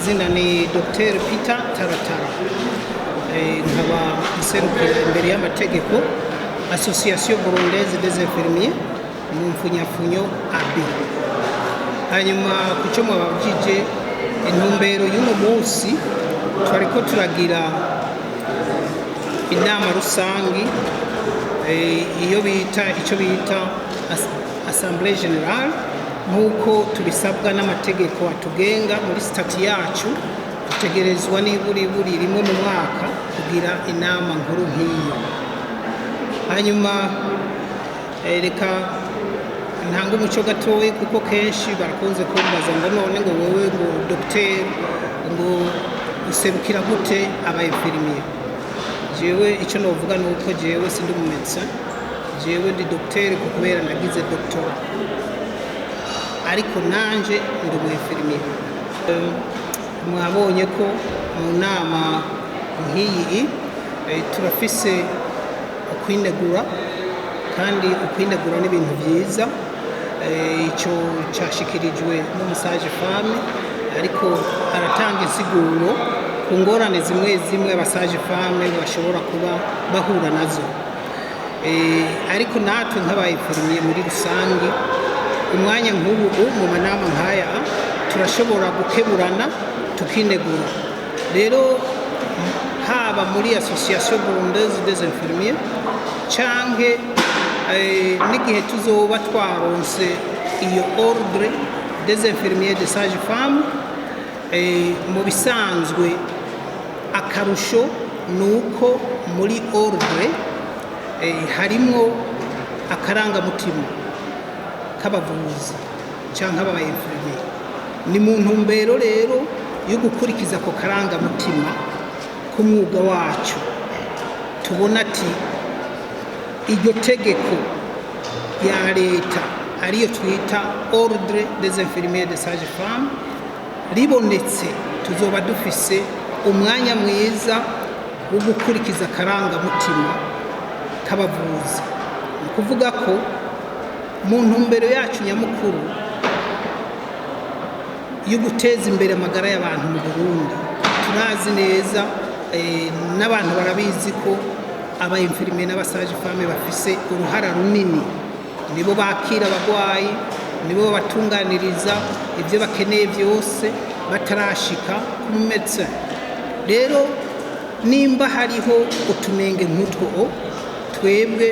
Amazina ni Dr Peter Taratara. Nkaba nserukira imbere y'amategeko Association Burundaise des Infirmiers, mu mfunyafunyo ABI. Hanyuma ku cyo mwababjije, intumbero y'uno munsi, twariko turagira inama rusangi, iyo bita icyo bita assemblée générale, nk'uko tubisabwa n'amategeko atugenga muri statut yacu. Dutegerezwa niburi rimwe mu mwaka kugira inama nkuru nk'iyo. Hanyuma reka ntanga umuco gatoya, kuko kenshi barakunze kumbaza ngo none ngo wowe, ngo dogiteri, ngo userukira gute aba infirmier? Jewe icyo novuga ni uko jewe sindi umu médecin, jewe ndi dogiteri kubera nagize doctorat, ariko nanje ndi umu infirmier. Mwabonye ko mu nama nk'iyi turafise ukwinegura, kandi ukwinegura ni ibintu byiza. Icyo cyashikirijwe n'umu sage-femme, ariko aratanga insiguro ku ngorane zimwe zimwe aba sage-femme bashobora kuba bahura nazo. Ariko natwe nk'aba infirmier muri rusange, umwanya nk'ubu mu manama nk'aya turashobora gukeburana, tukinegura. Rero haba muri Association Burundaise des Infirmiers canke n'igihe tuzoba twaronse iyo Ordre des Infirmiers de Sage Femme, mu bisanzwe akarusho ni uko muri ordre harimwo akarangamutima k'abavuzi cyangwa aba infirmier. Ni mu ntumbero rero yo gukurikiza ako karangamutima k'umwuga wacu, tubona ati iryo tegeko ya leta, ariyo twita Ordre des Infirmiers de Sage Femme, ribonetse tuzoba dufise umwanya mwiza wo gukurikiza akarangamutima k'abavuzi. Ni ukuvuga ko mu ntumbero yacu nyamukuru yo guteza imbere amagara y'abantu mu Burundi, turazi neza, n'abantu barabizi ko aba infirmier n'aba sage-femme bafise uruhara runini. Nibo bakira abagwayi, nibo babatunganiriza ibyo bakeneye byose batarashika ku médecin. Rero nimba hariho utunenge nk'utwo, twebwe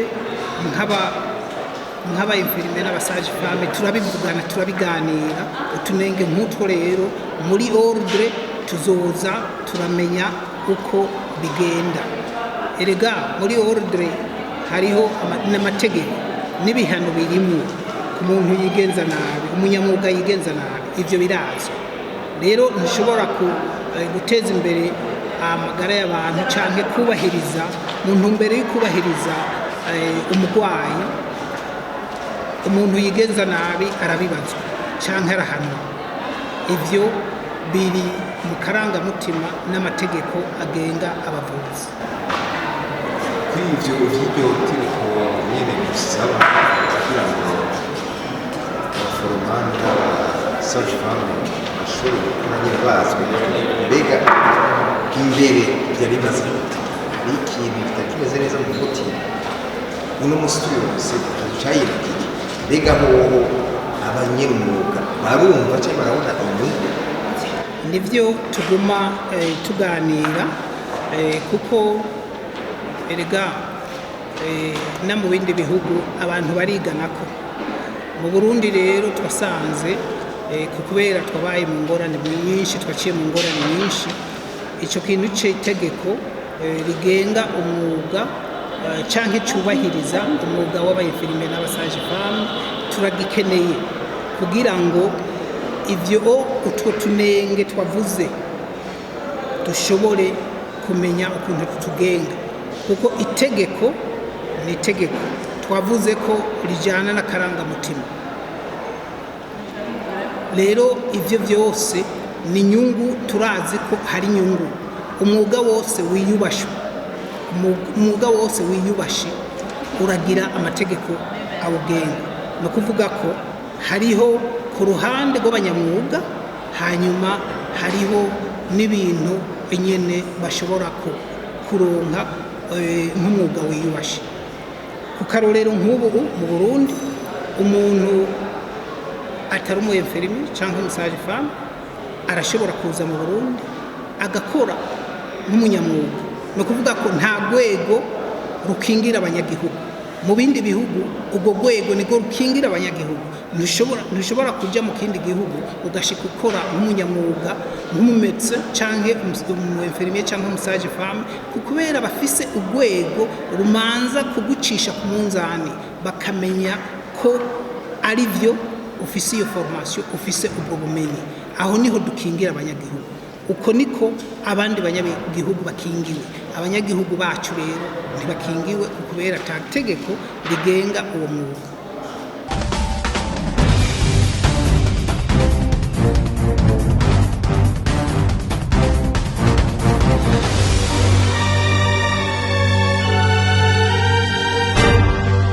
nk'aba infirmier n'aba sage-femme turabivugana, turabiganira. Utunenge nk'utwo rero muri ordre tuzoza turamenya uko bigenda. Erega muri ordre hariho n'amategeko n'ibihano birimwo ku muntu yigenza nabi, umunyamwuga yigenza nabi. Ibyo birazwi. Rero ntushobora guteza imbere amagara y'abantu canke kubahiriza, mu ntumbero yo kubahiriza umurwayi, umuntu yigenza nabi arabibazwa canke arahanwa. Ivyo biri mu karangamutima n'amategeko agenga abavuzi. Kuri ivyo vy'iryo tegeko nyene bisaba kugira ngo abaforoma n'aba sage-femme bashobore gukora nyene bazwi, mbega imbere byari bimaze gute? Hari ikintu kitari kimeze neza mu muti? Uno munsi tubironse, ikintu cahindukije? Mbega hoho abanyamwuga barumva cyangwa barabona inyungu? Nibyo tuguma tuganira, kuko erega no mu bindi bihugu abantu bariganako. Mu Burundi rero twasanze, kubera twabaye mu ngorane nyinshi, twaciye mu ngorane nyinshi, icyo kintu cy'itegeko rigenga umwuga canke cubahiriza umwuga w'aba infirmier n'aba sage-femme turagikeneye, kugira ngo ivyo utwo tunenge twavuze dushobore kumenya ukuntu tutugenga, kuko itegeko ni itegeko, twavuze ko rijyana n'akarangamutima. Rero ibyo byose ni inyungu, turazi ko hari inyungu. Umwuga wose wiyubashwe, umwuga wose wiyubashe uragira amategeko awugenga. Ni ukuvuga ko hariho ku ruhande rw'abanyamwuga, hanyuma hariho n'ibintu nyene bashobora kuronka nk'umwuga wiyubashe. Ku karorero, nk'ubu mu Burundi umuntu atari umu infirmier cyangwa umu sage-femme arashobora kuza mu Burundi agakora nk'umunyamwuga. Ni ukuvuga ko nta rwego rukingira abanyagihugu. Mu bindi bihugu urwo rwego nirwo rukingira abanyagihugu. Ntushobora kujya mu kindi gihugu ugashika ukora nk'umunyamwuga, nk'umu médecin cyangwa umu infirmier cyangwa umu sage-femme, kubera bafise urwego rumanza kugucisha ku munzani, bakamenya ko ari byo ufise iyo formation, ufise ubwo bumenyi. Aho niho dukingira abanyagihugu. Uko niko abandi banyagihugu bakingiwe. Abanyagihugu bacu rero ntibakingiwe kubera ata tegeko rigenga uwo mwuga.